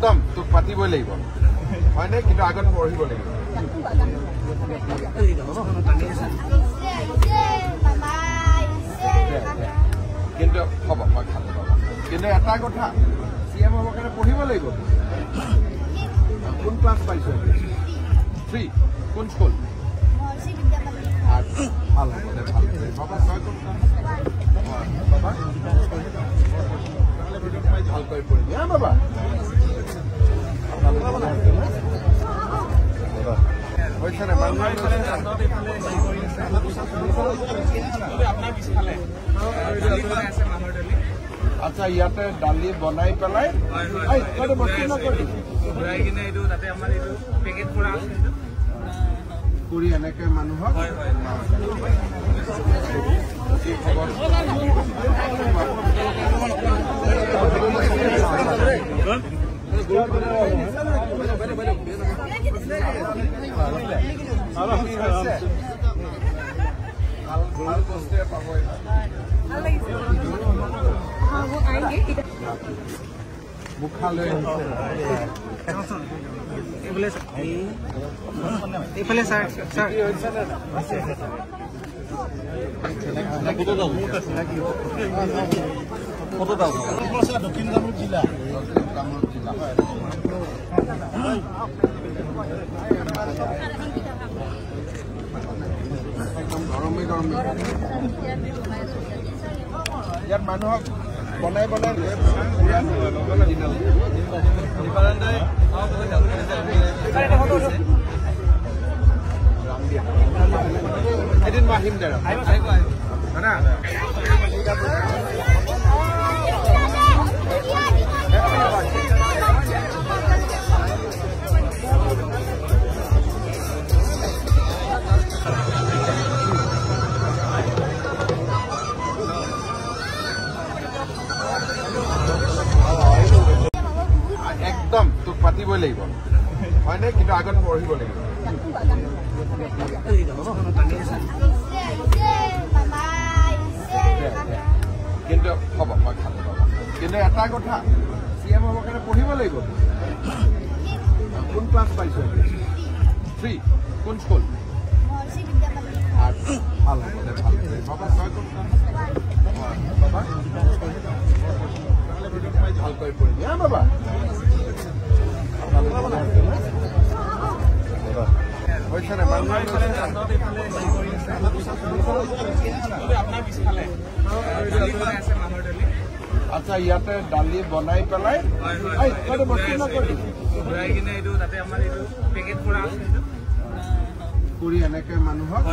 একদম তোক পাতিবই লাগিব, হয়নে? কিন্তু আগত পঢ়িব লাগিব। কিন্তু হ'ব, মই খালো বাবা। কিন্তু এটা কথা, চি এম হ'বৰ কাৰণে পঢ়িব লাগিব। কোন ক্লাছ পাইছ? 3। কোন স্কুল? ভাল হ'ব দে, ভাল। বাবা তই কোন ক্লাছ? বাবা ভালকৈ পঢ়িবি হা বাবা। হৈছে নে? আচ্ছা, ইয়াতে দালি বনাই পেলাই কৰি এনেকে মানুহক ভাল বস্তুৱে পাব। মুখা লৈ আহিছে। এইফালে ছাৰ, ছাৰ দক্ষিণ কামৰূপ জিলা। কামৰূপ জিলা। একদম গৰমে গৰমে ইয়াত মানুহক বনাই বনাই এদিন মই আহিম দে। একদম তোক পাতিবই লাগিব, হয়নে? কিন্তু আগত পঢ়িব লাগিব। কিন্তু হ'ব, মই খালো বাবা। কিন্তু এটা কথা, চি এম হ'বৰ কাৰণে পঢ়িব লাগিব। কোন ক্লাছ পাইছ? 3। কোন স্কুল? ভাল হ'ব দে, ভাল। বাবা তই কোন ক্লাছ? বাবা ভালকৈ পঢ়িবি হা বাবা। হৈছে নে? আচ্ছা, ইয়াতে দালি বনাই পেলাই কৰি এনেকে মানুহক